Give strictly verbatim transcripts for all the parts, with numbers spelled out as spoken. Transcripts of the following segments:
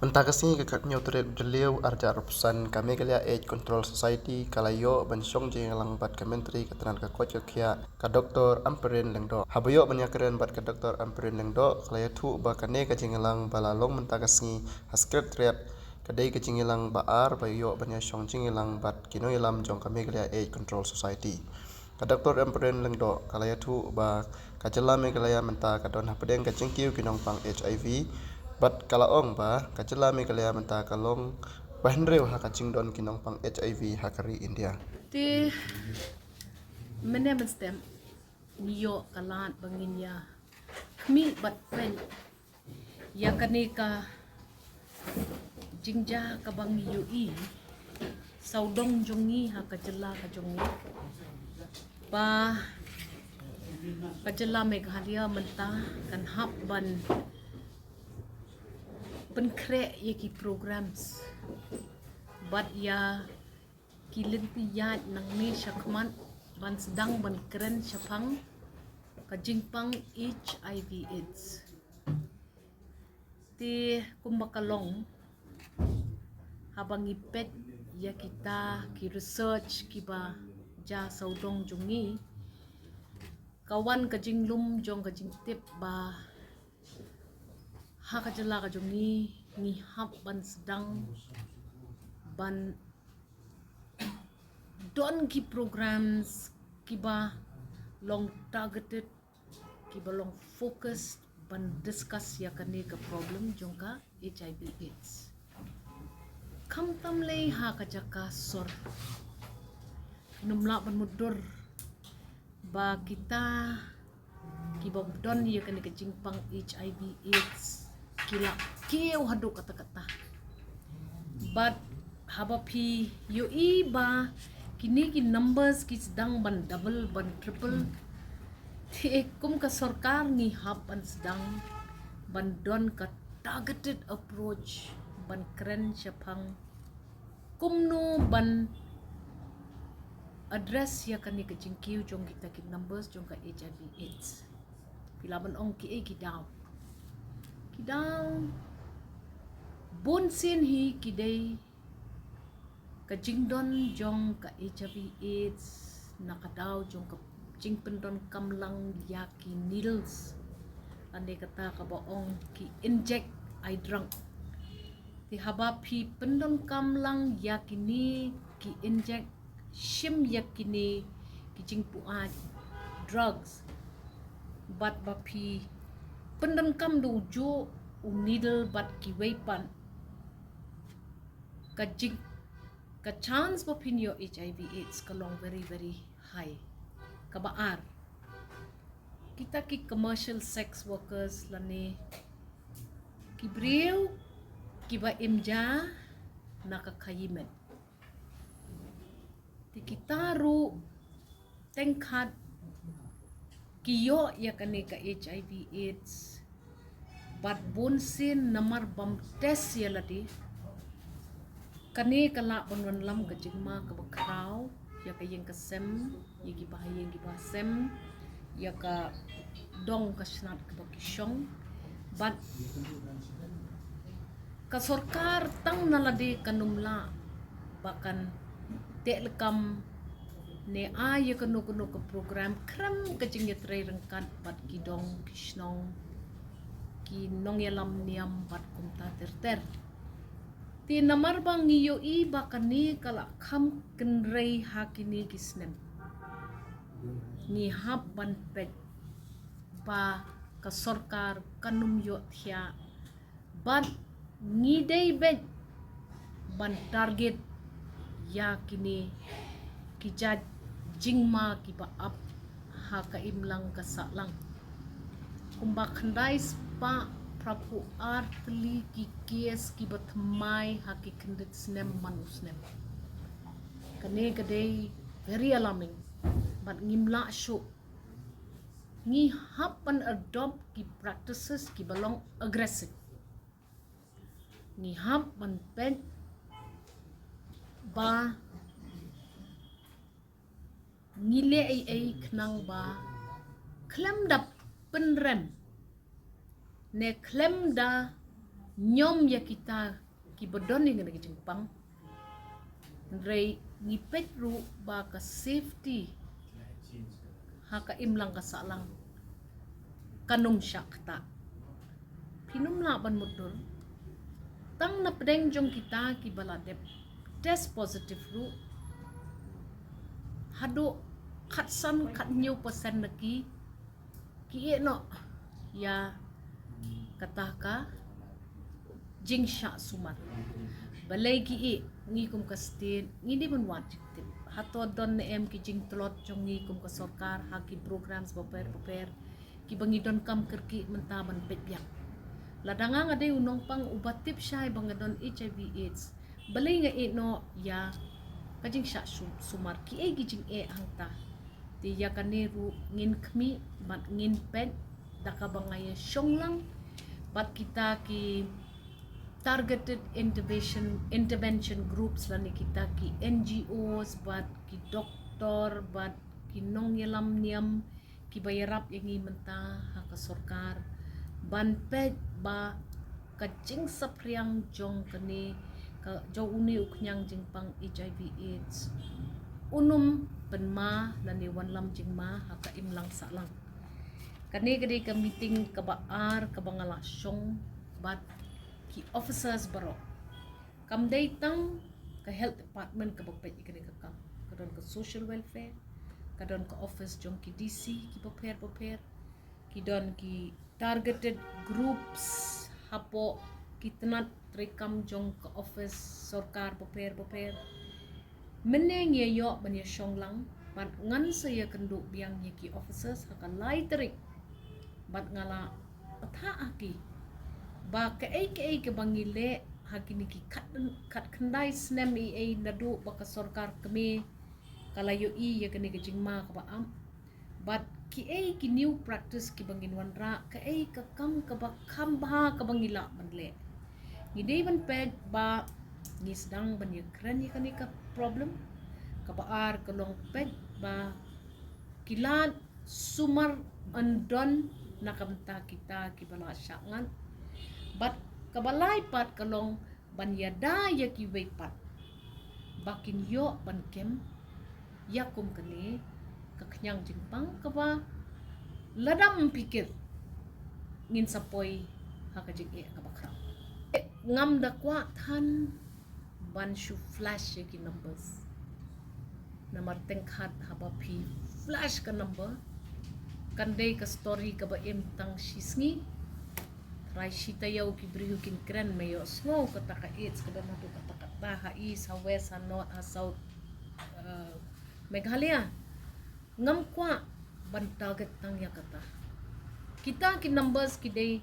Mynta ka sngi ka khathynñiew tarik Jylliew arhajar arphew san, ka Meghalaya AIDS Control Society ka la ïoh ban shong jingïalang bad ka Myntri ka tnad ka koit ka khiah, ka Doctor Ampareen Lyngdoh. Haba ïoh ban ïakren bad ka Doctor Ampareen Lyngdoh, ka la ïathuh ba kane ka jingïalang ba la long mynta ka sngi ha Secretariat ka dei ka jingïalang ba ar ba ïoh ban ïashong jingïalang bad ki nongïalam jong ka Meghalaya AIDS Control Society. Ka Doctor Ampareen Lyngdoh ka la ïathuh ba ka jylla Meghalaya mynta ka don hapdeng ka jingkiew ki nongpang HIV, bad ka la ong ba ka jylla Meghalaya mynta ka long ba hynriew ha ka jingdon ki nongpang HIV ha ka ri India. Te mynne mynstep ngi ïoh ka lad ba ngin ïa khmih bad peit ïa kane ka jingjia kaba ngi ïohi sawdong jong ngi ha ka jylla ka jong ngi, ba ka jylla Meghalaya mynta kan hap ban pynkhreh ïa ki programs bad ïa ki lynti ïaid nangne shakhmat ban sdang ban kren shaphang ka jingpang HIV AIDS. Te kumba ka long, haba ngi peit ïa kita ki research kiba jia sawdong jong ngi, ka wan ka jinglum jong ka jingtip ba ha ka jylla ka jong ngi, ngi hap ban sdang ban don ki programs kiba long targeted, kiba long focused ban discuss ïa kane ka problem jong ka HIV AIDS. Khamtam lei ha ka jaka sor, ngim lah ban mutdur ba kita kiba don ïa kane ka jingpang HIV AIDS ki la kiew haduh katta katta. Bad haba phi ïohi ba kine ki numbers ki sdang ban double, ban triple, te kum ka sorkar ngi hap ban sdang ban don ka targeted approach ban kren shaphang kumno ban address ïa kane ka jingkiew jong kita ki numbers jong ka HIV AIDS. Phi lah ban ong kiei ki daw. Ki daw bun sien hi ki dei ka jingdon jong ka HIV AIDS na ka daw jong ka jingpyndonkam lang ïa ki needles, lane kata kaba ong ki inject eye drug. Te haba phi pyndonkam lang ïa kine ki inject, shim ïa kine ki jingpuaid drugs, bad ba phi pyndonkam da u juh u needle bad kiwei pat, ka jing, ka chance ba phin ïoh HIV AIDS ka long very very high. Kaba ar, kita ki commercial sex workers lane ki briew kiba im ja na ka khaïi met, te kita ruh teng khad ki ïoh ïa kane ka HIV AIDS. Bad bun sien namar bym test ïa lade, kane ka lah ban wanlam ka jingma kaba khraw ïa ka ïing ka sem, ïa ki bahaïing ki bahasem, ïa ka dong ka snat kaba ki shong. Bad ka sorkar tang na lade kan ym lah ba kan teh lakam ne ai ïa kano kano ka program khlem ka jingïatrei ryngkat bad ki dong ki shnong, ki nongïalam niam bad kumta ter ter. Te namar ba ngi ïohi ba kane ka la kham kynrei ha kine ki snem, ngi hap ban peit ba ka sorkar kan ym ïohthiah, bad ngi dei beit ban target ïa kine ki jait jingma kiba ap ha ka imlang ka sahlang. Kumba khyndai spah phraphew ar tylli ki case kiba thymmai ha ki khyndiat snem man u snem. Kane ka dei very alarming. Bad ngim lah shuh, ngi hap ban adopt ki practices kiba long aggressive. Ngi hap ban peit ba ngi leh ei ei khnang ba khlem da pynrem ne khlem da ñiom ïa kita kiba don ïa kane ka jingpang. Hynrei ngi peit ruh ba ka safety ha ka imlang ka sahlang kan ym shah ktah. Phin ym lah ban mutdur. Tang na pdeng jong kita kiba la dep test positive ruh, haduh khatsan khathynñiew percent na ki, ki ïeh noh ïa kata ka jingshah sumar. Balei ki ïeh? Ngi kum ka state ngi dei ban wad jingtip. Hato don ne em ki jingtlot jong ngi kum ka sorkar ha ki programs bapher bapher kiba ngi donkam kyrkieh mynta ban peit biang? Lada nga nga dei u nongpang uba tip shai ba nga don HIV AIDS, balei nga ïeh noh ïa ka jingshah sum-, sumar? Kiei ki jingeh hangta? Te ïa kane ruh ngin khmih bad ngin peit da kaba nga ïa shong lang bad kita ki targeted intervention, intervention groups lane kita ki NGOs bad ki doktor bad ki nongïalam niam kiba ïarap ïa ngi mynta ha ka sorkar ban peit ba ka jingsaphriang jong kane ka, jong une u khñiang jingpang HIV AIDS un ym pynma lane wanlam jingma ha ka imlang sahlang. Kane ka dei ka meeting kaba ar kaba nga la shong bad ki officers baroh. Kam dei tang ka health department kaba peit ïa kane ka kam. Ka don ka social welfare, ka don ka office jong ki DC kiba pher bapher, ki don ki targeted groups hapoh ki tnat treikam jong ka office sorkar bapher bapher. Mynne ngi ïa ïoh ban ïa shong lang bad ngan sa ïa kynduh biang ïa ki officers ha ka lai tarik bad nga la pathah ha ki ba kaei kaei kaba ngi leh ha kine ki khat, khat khyndai snem ei ei naduh ba ka sorkar kmie ka la ïohi ïa kane ka jingma kaba ap. Bad kiei ki new practice kiba ngin wanrah, kaei ka kam kaba kham bha kaba ngi lah ban leh. Ngi dei ban peit ba ngi sdang ban ïa kren ïa kane ka problem. Kaba ar ka long peit ba ki lad sumar yn don na ka bynta kita kiba la shah ngat. Bad kaba lai pat ka long ban ïada ïa kiwei pat ba kin ïoh ban kem ïa kum kane ka khñiang jingpang kaba lada ym pyrkhat ngin sa poi ha ka jingeh kaba khraw. Ngam da kwah than ban shu flash ïa ki numbers. Namar teng khat haba phi flash ka number kan dei ka story kaba im tang shi sngi. Trai shi taïew ki briew kin kren me ïohsngew kata ka AIDS ka don haduh kata kata ha East, ha West, ha North, ha South, uh, Meghalaya. Ngam kwah ban target tang ïa kata. Kita ki numbers ki dei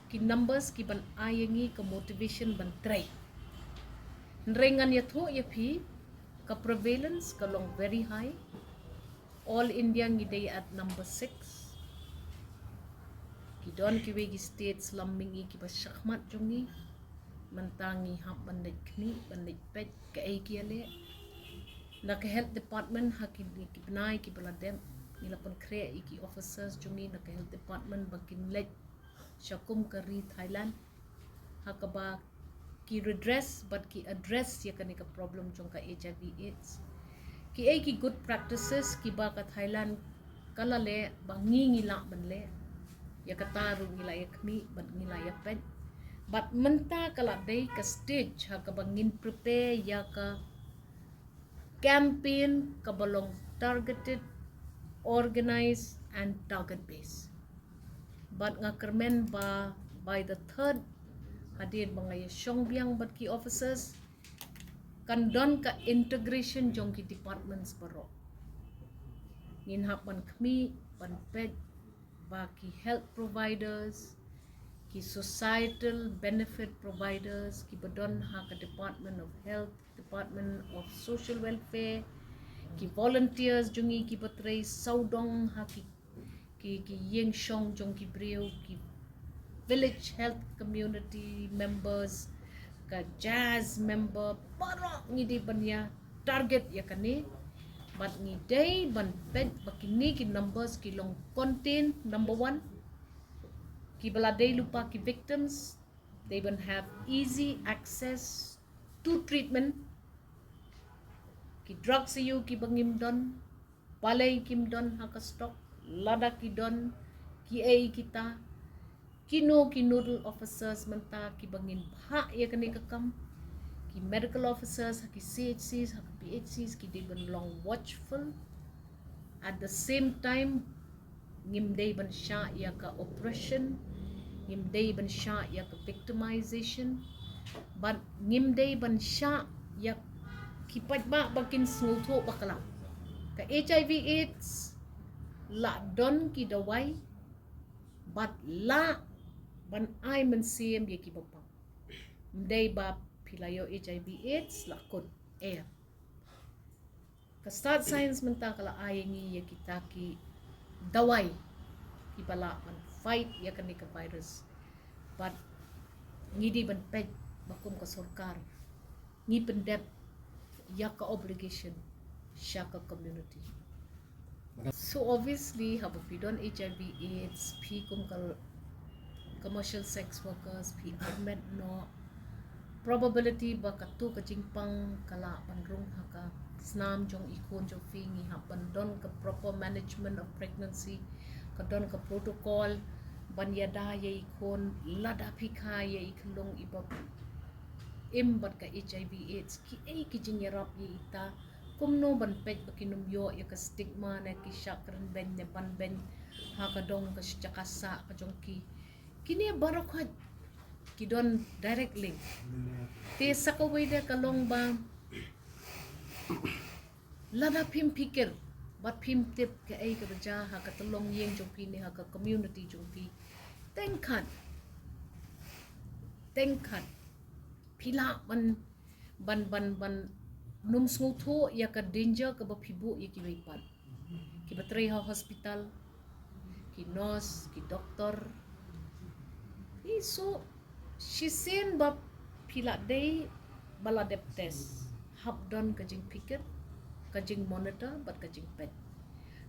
ki numbers ki ban ai ïa ngi ka motivation ban trei. Hynrei ngan ïathuh ïa phi, ka prevalence ka long very high. All India ngi dei at number six. Ki don kiwei ki states lam mihngi kiba shakhmat jong ngi. Mynta ngi hap ban leit khmih, ban leit peit kaei ki ïaleh. Na ka health department ha kine ki bnai kiba la dep ngi la pynkhreh ïa ki officers jong ngi na ka health department ba kin leit sha kum ka ri Thailand ha kaba ki redress bad ki address ïa kane ka problem jong ka HIV AIDS. Kiei ki good practices kiba ka Thailand ka la leh ba ngi ngi lah ban leh. Ïa kata ruh ngi la ïa khmih bad ngi la ïa peit. Bad mynta ka la dei ka stage ha kaba ngin prepare ïa ka campaign kaba long targeted, organized and target based. Bad nga kyrmen ba by the third, hadien ba nga ïa shong biang bad ki officers, kan don ka integration jong ki departments baroh. Ngin hap ban khmih ban peit ba ki health providers, ki societal benefit providers kiba don ha ka Department of Health, Department of Social Welfare, ki volunteers jong ngi kiba trei sawdong ha ki, ki, ki ïing shong jong ki briew, ki village health community members, ka JHAS member, baroh ngi dei ban ïa target ïa kane. Bad ngi dei ban peit ba kine ki numbers ki long contain, number one. Ki ba la dei lypa ki victims, they will have easy access to treatment. Ki drugs ïa ki ba ngim don, balei kim don ha ka stock, lada ki don, ki ei kita, kino ki nodal officers mynta ki ba ngin bha ïa kane ka kam, ki medical officers ha ki C H Cs, ha ki P H Cs, ki dei ban long watchful. At the same time, ngim dei ban shah ïa ka oppression, ngim dei ban shah ïa ka victimization, bad ngim dei ban shah ïa ki paidbah ba kin sngewthuh bakla. Ka H I V AIDS la don ki dawai, bad la ban ai mynsiem ïa ki ba pang. Ym dei ba phi la ïoh H I V AIDS la kut, eh. Ka stad science mynta ka la ai ïa ngi ïa kita ki dawai ki ba lah ban fight ïa kane ka virus. Bad ngi dei ban peit ba kum ka sorkar ngi pyndep ïa ka obligation sha ka community. So obviously haba phi don H I V AIDS, phi kum ka commercial sex workers, phi armet noh, probability ba katu ka jingpang ka lah ban rung ha ka snam jong i khun jong phi. Ngi hap ban don ka proper management of pregnancy, ka don ka protocol ban ïada ïa i khun lada phi kha ïa i khyllung i ba im bad ka H I V AIDS, ki ei ki jingïarap ïa ita, kumno ban peit ba kin ym ïoh ïa ka stigma ne ki shah kren beiñ ne ban beiñ ha ka dong ka jaka sah ka jong ki. Kine baroh khoit ki don direct link. Te sa kawei de ka long ba lada phim phikir bad phim tip kaei kaba jia ha ka tyllong ïing jong phi ne ha ka community jong phi, teng khat, teng khat phi lah ban, ban, ban, ban nym sngewthuh ïa ka danger kaba phi buh ïa kiwei pat. Kiba trei ha hospital, ki nurse, ki doktor. Phi, so shisien ba phi la dei ba la dep test, hap don ka jingphikir, ka jingmonitor bad ka jingpeit.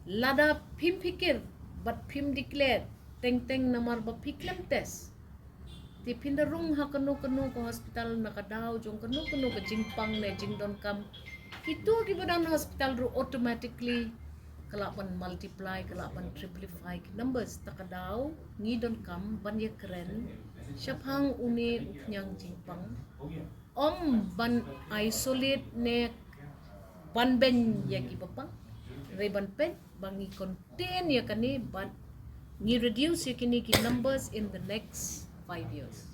Lada phim phikir bad phim declare, teng teng namar ba phi khlem test, te phin da rung ha kano kano ka hospital na ka daw jong kano kano ka jingpang ne jingdonkam. Kito kiba don hospital ruh automatically ka lah ban multiply, ka lah ban triplify ki numbers. Ta ka daw ngi donkam ban ïakren shaphang une u khñiang jingpang, ym ban isolate ne ban beiñ ïa kiba pang, hynrei ban peit ba ngi contain ïa kane bad ngi reduce ïa kine ki numbers in the next five years.